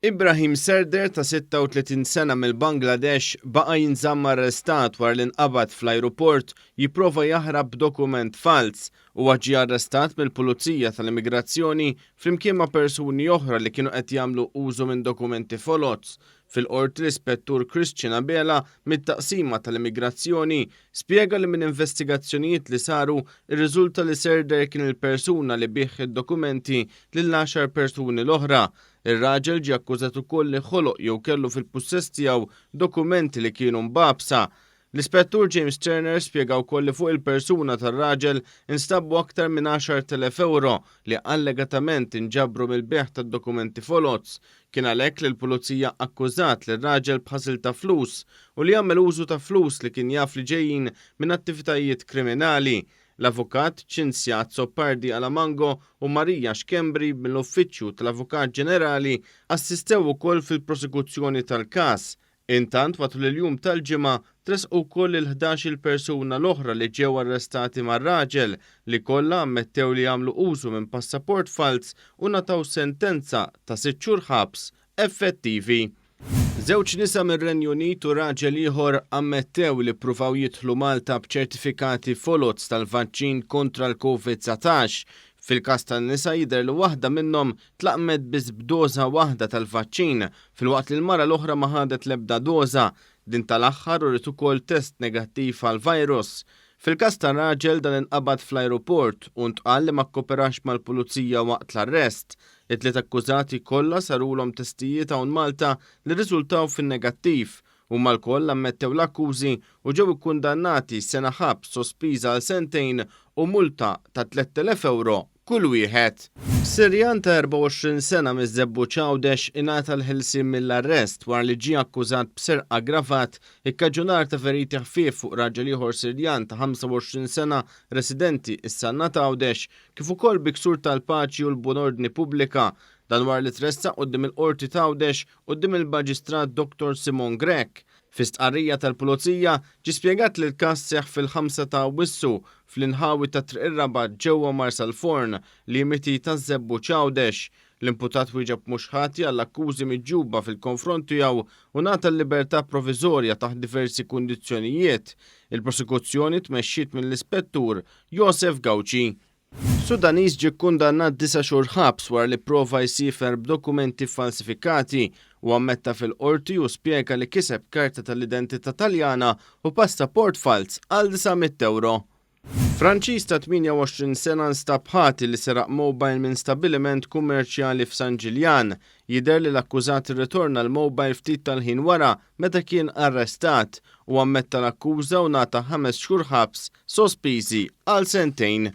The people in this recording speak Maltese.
Ibrahim Serder ta' 36 sena mill-Bangladesh baqa' jinżamm arrestat wara li nqabad fl-ajruport jipprova jaħrab b'dokument falz. Huwa ġie arrestat mill-Pulizija tal-Immigrazzjoni flimkien ma' persuni oħra li kienu qed jagħmlu użu minn dokumenti foloz. Fil-Qorti l-Ispettur Christian Abela mit-Taqsima tal-Immigrazzjoni spjega li minn investigazzjonijiet li saru rriżulta li Serder kien il-persuna li biegħ id-dokumenti lill-għaxar persuni l-oħra. Ir-raġel ġie akkużat ukoll li ħoloq jew kellu fil-pussess tiegħu dokumenti li kienu mbagħbsa. L-Ispettur James Turner spjega wkoll li fuq il-persuna tar-raġel instabu aktar minn 10,000 ewro li allegatament inġabru mill-bejgħ tad-dokumenti foloz. Kien għalhekk li l-Pulizija akkużat lir-raġel b'ħasil ta' flus u li għamel użu ta' flus li kien jaf li ġejjin minn attivitajiet kriminali. L-Avukat Cinzia Azzopardi Alamango u Maria Schembri mill-Uffiċċju tal-Avukat Ġenerali assistew ukoll fil-prosekuzzjoni tal-każ. Intant, matul il-jum tal-Ġimgħa, tressqu wkoll il-ħdax-il persuna l-oħra li ġew arrestati mar-raġel, li kollha ammettew li għamlu użu minn passaport falz u ngħataw sentenza ta' sitt xhur ħabs effettivi. Żewġ nisa mir-Renju Unit u raġel ieħor ammettew li ppruvaw jidħlu Malta b'ċertifikati foloz tal-vaċċin kontra l-Covid 19. Fil-każ tan-nisa jidher li waħda minnhom tlaqqmet biss b'doża waħda tal-vaċċin, filwaqt li l-mara l-oħra ma ħadet l-ebda doża. Din tal-aħħar uriet ukoll test negattiv għall-virus. Fil-każ tar-raġel dan inqabad fl-ajruport u ntqal li ma kkoperax mal-pulizija waqt l-arrest. It-tliet akkużati kollha sarulhom testijiet hawn Malta li rriżultaw fin-negattiv. Huma lkoll ammettew l-akkużi u ġew ikkundannati sena ħabs sospiża għal sentejn u multa ta' 3,000 ewro kull wieħed. Sirjan ta' 24 sena miż-Żebbuġ Għawdex ingħata l-ħelsien mill-arrest wara li ġie akkużat b'serq aggravat, ikkaġunar ta' feriti ħfief fuq raġel ieħor Sirjan ta' 25 sena residenti s-Sannat Għawdex, kif ukoll bi ksur tal-paċi u l-buon ordni pubblika. Dan wara li tressaq quddiem il-Qorti t'Għawdex quddiem il-Maġistrat Dottor Simon Grech. Fi stqarrija tal-Pulizija, ġie spjegat li l-każ seħħ fil-ħamsa ta' Awwissu fl-inħawi ta' Triq ir-Rabat ġewwa Marsalforn, limiti taż-Żebbuġ Għawdex. L-imputat wieġeb mhux ħati għall-akkużi miġjuba fil-konfront tiegħu u ngħata l-libertà proviżorja taħt diversi kundizzjonijiet. Il-prosekuzzjoni tmexxiet mill-Ispettur Josef Gauci. Sudaniż ġie kkundannat disa' xhur ħabs wara li pprova jsiefer b'dokumenti ffalsifikati. Huwa ammetta fil-Qorti u spjega li kiseb karta tal-identità Taljana u passaport falz għal 900 ewro. Franċiż ta' 28 sena nstab ħati li seraq mobile minn stabbiliment kummerċjali f'San Ġiljan. Jidher li l-akkużat irritorna l-mobile ftit tal-ħin wara meta kien arrestat. Huwa ammetta l-akkuża u ngħata ħames xhur ħabs sospiżi għal sentejn.